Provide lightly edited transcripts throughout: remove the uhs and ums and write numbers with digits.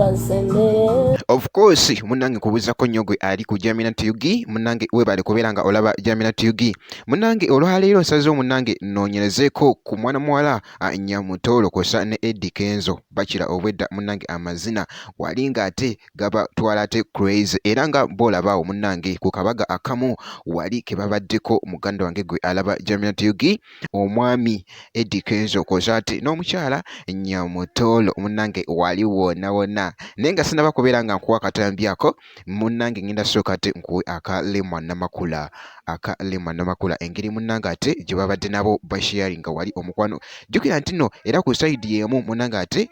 kansembere. Of course munange nkubuuzako nnyo gwe ali ku Jamina TUG, munange webale kubeera nga olaba Jamina TUG. Munange olwaleero nsazeewo munange nnoonyerezeeko ku mwana muwala Nyamutoolo kw'ossa ne Eddy Kenzo bakira obwedda munange amazina wali ng'ate gabatwala ate crazy era nga bw'olaba awo munnange ku kabaga akamu wali ke babaddeko muganda wange gwe alaba Jamina TUG omwami Eddy Kenzo kwoza ate n'omukyala Nyamutoolo munnange wali wona wona naye nga sinaba kubeera nga nkuwa akatambi ako munnange ngenda sooka ate nkuwe aka Lemwa Namakula aka Rema Namakula engeri munnange ate gye babadde nabo basharinga wali omukwano. Jjukira nti nno era ku sayidi y'emu munnange ate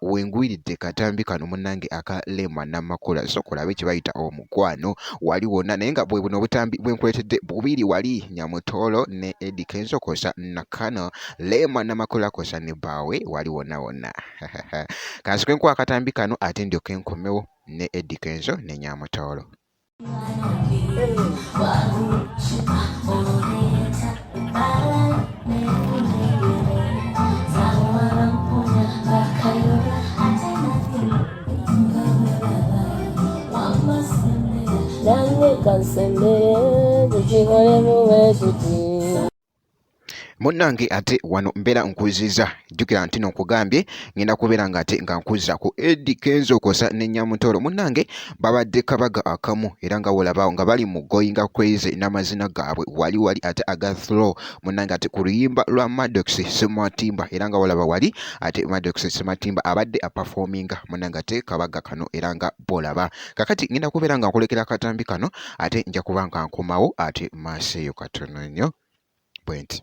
wengwiridde katambi kano munnange aka Rema Namakula. Sooka olabe kye bayita omukwano wali wonna naye nga bwe buno obutambi bwe nkuleetedde bubiri wali Nyamutoolo ne Eddy Kenzo kwosa Nakano Rema Namakula kwosa ne bbaawe wali wonna wonna. Kansooke nkuwe akatambi kano ate ndyoke nkomewo ne Eddy Kenzo ne Nyamutoolo. Nange kansembere tukikolemu bwe tuti. Munnange ate wano mbeera nkuziza jjukira nti no nkugambye ngenda kubeera nga ate nga nkuzza ku Eddy Kenzo kwosa ne Nyamutoolo munnange babadde kabaga akamu era nga wolabaawo nga bali mu goinga crazy n'amazina gaabwe wali wali ate aga throw munnange ate ku luyimba lwa Maddox Sematimba era nga wolaba wali ate Maddox Sematimba abadde aperforminga munnange ate kabaga kano era nga bolaba kakati ngenda kubeera nga nkulekera akatambi kano ate nja kuba nga nkomawo ate maaso eyo katono nnyo bwenti.